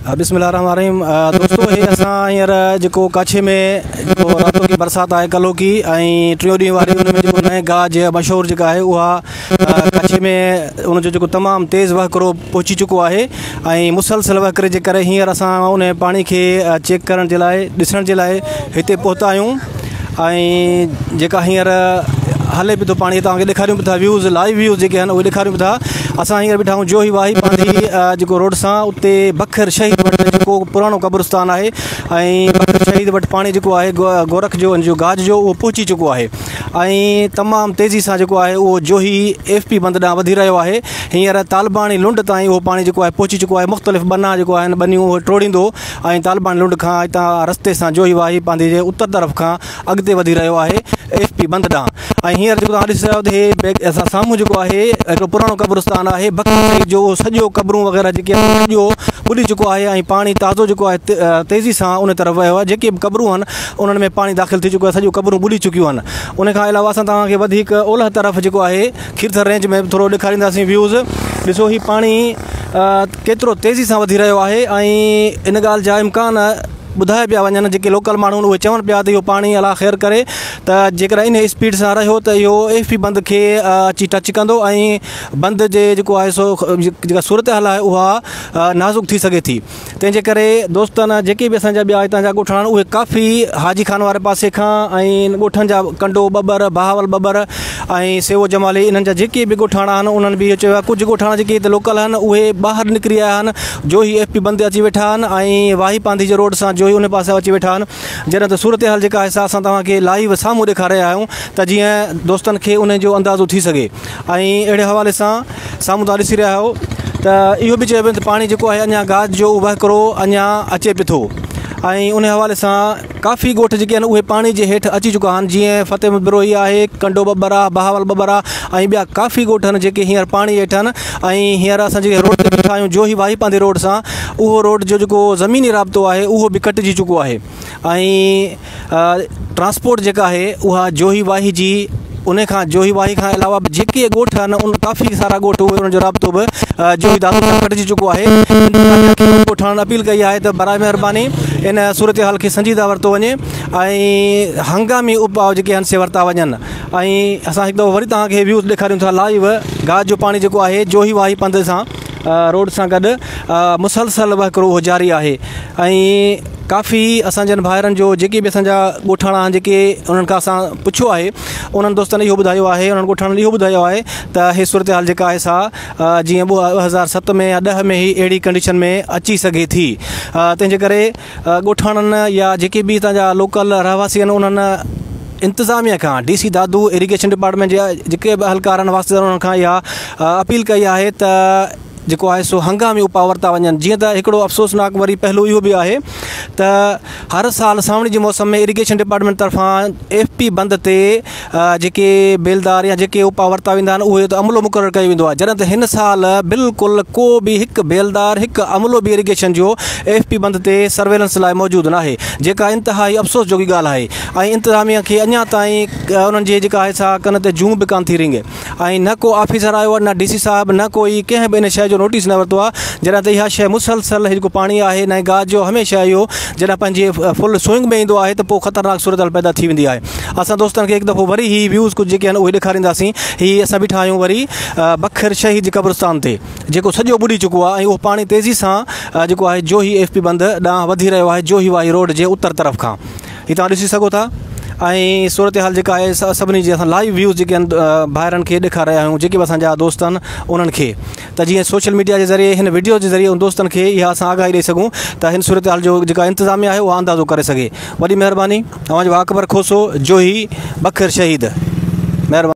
بسم الله الرحمن الرحيم دوستو هي اسان هينئر جيڪو ڪاڇي ۾ جيڪو راتوڪي برسات آهي ڪلهوڪي ۽ ٽيون ڏينهن واري ان ۾ جيڪو نئين گاج مشهور جيڪا آهي اها ڪاڇي ۾ ان جو جيڪو تمام تيز وهڪرو پهچي چڪو آهي ۽ مسلسل وهڪري جي ڪري هينئر اسان ان پاڻي کي چيڪ ڪرڻ جي لاء ڏسڻ جي لاء هتي پهتا آهيون ۽ جيڪا هينئر هلي پيو ٿو پاڻي توهان کي ڏيکاريون پيا ٿا ويوز لائيو ويوز جيڪي آهن اهي ڏيکاريون پيا ٿا اسان هينئر بيٺا آهيون جوهي واهي پانڌي جيڪو روڊ سان اتي بکر شهيد وٽ جيڪو پراڻو قبرستان آهي ۽ بکر شهيد وٽ پاڻي جيڪو آهي گورک جو ان جو گاج جو اهو پهچي چڪو آهي ۽ تمام تيزي سان جيڪو آهي اهو جوهي ايف پي بند ڏانهن وڌي رهيو آهي هينئر طالباڻي لنڊ تائين اهو پاڻي جيڪو آهي پهچي چڪو آهي مختلف ٻنا جيڪو آهن ٻنيون اهي ٽوڙيندو ۽ طالبان لنڊ کان هتان رستي سان جوهي واهي پانڌي جي اتر طرف کان اڳتي وڌي رهيو آهي ايف پي بند ڏانهن ۽ هينئر جيڪو توهان ڏسي رهيا آهيو ته هي بيڪ اسان سامهون جيڪو آهي هڪڙو پراڻو قبرستان آهي بکر شهيد جو اهو سڄو قبرون وغيره جيڪي آهن سڄو ٻڏي چڪو آهي ۽ پاڻي تازو جيڪو آهي تيزي سان ان طرف ويو آهي جيڪي به قبرون آهن انهن ۾ پاڻي داخل ٿي چڪو آهي سڄيون قبرون ٻڏي چڪيون آهن ان کان علاوه اسان توهان کي وڌيڪ اولهه طرف جيڪو آهي کيرٿر رينج ۾ به ٿورو ڏيکارينداسين ويوز ڏسو هي پاڻي ڪيترو تيزي سان وڌي رهيو آهي ۽ ان ڳالهه جا امڪان ٻڌايا پيا وڃن جيڪي لوڪل ماڻهو آهن اهي چون پيا ته اهو پاڻي الله خير ڪري ته جيڪڏهن ان اسپيڊ سان رهيو ته اهو ايف پي بند کي اچي ٽچ ڪندو ۽ بند جي جيڪو آهي سو جيڪا صورتحال آهي اها نازڪ ٿي سگهي ٿي تنهن جي ڪري دوستن جيڪي به اسان جا ٻيا هتان جا ڳوٺاڻا آهن اهي ڪافي حاجي خان واري پاسي کان ۽ ڳوٺن جا ڪنڊو ٻٻر بهاول ٻٻر ۽ سيو جمالي انهن جا جيڪي به ڳوٺاڻا آهن انهن به اهو چيو آهي ڪجهه ڳوٺاڻا جيڪي هتي لوڪل آهن اهي ٻاهر نڪري آيا آهن جوهي ايف پي بند تي اچي ويٺا آهن ۽ واهي پانڌي جي روڊ سان جوهي ان پاسي اچي ويٺا آهن جڏهن ته صورتحال جيڪا آهي سا اسان توهان کي لائيو سامهون ڏيکاري رهيا آهيون ته جيئن دوستن کي ان جو اندازو ٿي سگهي ۽ اهڙي حوالي سان سامهون توهان ڏسي رهيا آهيو ته اهو به چيو ويو ته پاڻي جيڪو آهي اڃا گاج جو وهڪرو اڃا اچي پيو ٿو ۽ ان حوالي سان ڪافي ڳوٺ جيڪي آهن اهي پاڻي جي هيٺ اچي چڪا آهن جيئن فتح محمد بروهي آهي ڪنڊو ٻٻر آهي بهاول ٻٻر آهي ۽ ٻيا ڪافي ڳوٺ آهن جيڪي هينئر پاڻي هيٺ آهن ۽ هينئر اسان جيڪي روڊ تي بيٺا آهيون جوهي واهي پانڌي روڊ سان اهو روڊ جو جيڪو زميني رابطو آهي اهو به ڪٽجي چڪو آهي ۽ ٽرانسپورٽ جيڪا آهي اها جوهي واهي جي ان کان جوهي واهي کان علاوه به جيڪي ڳوٺ آهن ان ڪافي سارا ڳوٺ اهي ان جو رابطو به جوهي دادو سان ڪٽجي چڪو آهي انتظاميا کي ڳوٺاڻن اپيل ڪئي آهي ته برائي مهرباني ان صورتحال کي سنجيده ورتو وڃي ۽ هنگامي اپاء جيڪي آهن سي ورتا وڃن ۽ اسان هڪ دفعو وري توهان کي ويوز ڏيکاريون ٿا لائيو گاج جو پاڻي جيڪو آهي جوهي واهي پنڌ سان روڊ سان گڏ مسلسل وهڪرو اهو جاري آهي ۽ ڪافي اسان جن ڀائرن جو جيڪي به اسان جا ڳوٺاڻا آهن جيڪي انهن کان اسان پڇيو آهي انهن دوستن اهو ٻڌايو آهي انهن ڳوٺاڻن اهو ٻڌايو آهي ته هي صورتحال جيڪا آهي سا جيئن 2007 ۾ يا 10 ۾ هي اهڙي ڪنڊيشن ۾ اچي سگهي ٿي تنهن جي ڪري ڳوٺاڻن يا جيڪي به هتان جا لوڪل رهواسي آهن انهن انتظاميا کان D C Dadu irrigation department جي جيڪي به اهلڪار آهن واسطيدار انهن کان اها اپيل ڪئي آهي ته جيڪو آهي سو هنگامي اپاء ورتا وڃن جيئن ته هڪڙو افسوسناڪ وري پهلو اهو به آهي ته هر سال سانوڻي جي موسم ۾ اريگيشن ڊپارٽمينٽ طرفان ايف پي بند تي جيڪي بيلدار يا جيڪي اپاء ورتا ويندا آهن اهي ته عملو مقرر ڪيو ويندو آهي جڏهن ته هن سال بلڪل ڪو به هڪ بيلدار هڪ عملو به اريگيشن جو ايف پي بند تي سرويلنس لاء موجود ناهي جيڪا انتهائي افسوس جوڳي ڳالهه آهي ۽ انتظاميا کي اڃا تائين انهن جي جيڪا آهي سا ڪن تي جون به ڪانه ٿي رينگي ۽ نه ڪو آفيسر آيو آهي نه ڊي سي صاحب نه ڪوئي ڪنهن به ان شيء جو نوٽيس نه ورتو آهي جڏهن ته اها شيء مسلسل هي جيڪو پاڻي آهي نئين گاج جو هميشه اهو جڏهن پنهنجي فل سوئنگ ۾ ايندو آهي ته پوء خطرناڪ صورتحال پيدا ٿي ويندي آهي اسان دوستن کي هڪ دفعو وري هي ويوز ڪجهه جيڪي آهن اهي ڏيکارينداسين هي اسان بيٺا آهيون وري بکر شهيد جي قبرستان تي جيڪو سڄو ٻڏي چڪو آهي ۽ اهو پاڻي تيزي سان جيڪو آهي جوهي ايف پي بند ڏانهن وڌي رهيو آهي جوهي واهي روڊ جي اتر طرف کان هي توهان ڏسي سگهو ٿا ۽ صورتحال جيڪا آهي سڀني جي اسان لائيو ويوز جيڪي آهن ڀائرن کي ڏيکاري رهيا آهيون جيڪي به اسان جا دوست آهن انهن کي ته جيئن سوشل ميڊيا جي ذريعي هن ويڊيو جي ذريعي ان دوستن کي اها اسان آگاهي ڏئي سگهون ته هن صورتحال جو جيڪا انتظاميا آهي اها اندازو ڪري سگهي وڏي مهرباني اوهان جو اڪبر کوسو جوهي بکر شهيد مهرباني.